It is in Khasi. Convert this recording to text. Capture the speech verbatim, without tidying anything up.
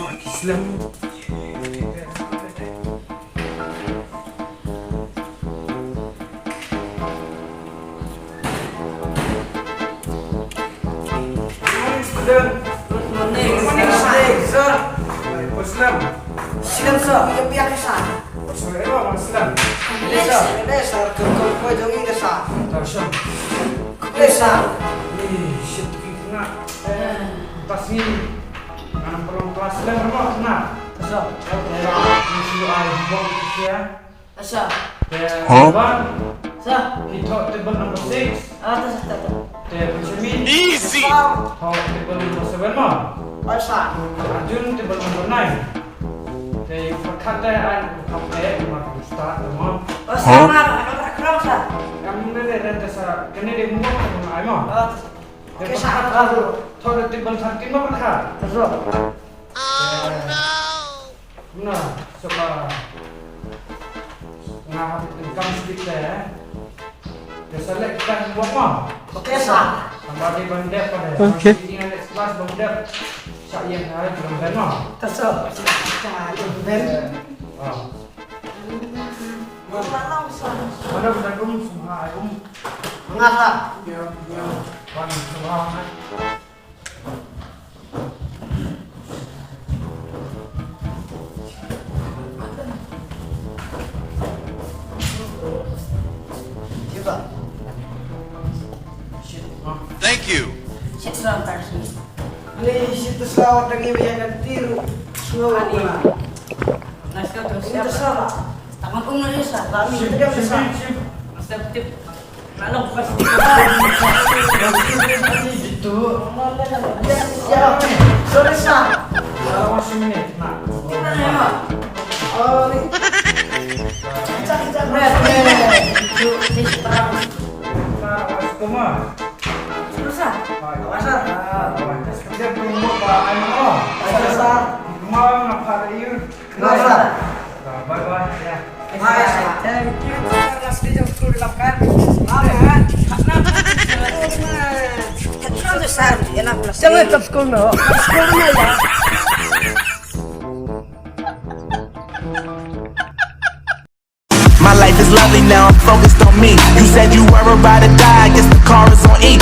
Slem. Morning, student. Good morning, sir. Slem. Slem, sir. Ïa phi ïa ka, sir. What's going on, Slem? Yes, sir. Yes, sir. Ko, ko, ko jong i ka, sir. Tau, sir. Yes, sir. Ih, shit, ki kena. Eh, tas ni. Ngan prolong kelas, Slem, mo, kena. Yes, sir. Okay, ni shu ai bom ya. Asa. Te Huh? Ban. Sa. Ki thoh table number six. Ah, ta, ta, ta, ta. Te Benjamin. Easy. Sa. Thoh table number seven mo. Asa. Arjun table number nine. Te ïa u Farkhat te ai u kham te ma u start te mo. Asa Huh? Mar, ka ka krong sa. Kam ne ne ne te sa kane de mo ka mo ai mo. Ah, ta, sa. Te okay, Farkhat sa. Thoh table thirteen mo Farkhat. Ta, sa. Oh no. Na, saba nga hap income skip te. Te sa leh kita homework mo. Okay, sir. Saba dei ban dep pade. Okay. Sigi nga next class ban dep. Sa ïa nga dei ban ben mo. Ta sa. Sa dei ban ben. Ah. Mana kita kum semua ai kum. Nga sa. Ya, ya. Wan semua ai. Thank you. Shit, sir, taxi. Ni shit, sir, tangi biya kan tiru. Slow. Ani. Let's go to Ini terserah. Tangan umur sa. Kami Shit, tidak shit, bisa. Shit, shit. Master tip. Lalu pas. Gitu. Ya, ya. Sorry, sir. Salah masih menit. Nah. Gimana ya, Mak? Oh, ni. Kencang, kencang. Red, red. Itu, ini sekarang. Nah, pas itu, Mak. Terus, sir. Baik. Awas, sir. Ah, baik. Dia belum buat, Pak. Ayo, Mak. Awas, sir. Mak, ngapa ada you? Bye bye. Ya. Bye. Thank you. Last day of school, love ka. Love ka. Jangan stop school, no. School, no, ya. My life is lovely now, I'm focused on me. You said you were about to die, I guess the car is on E.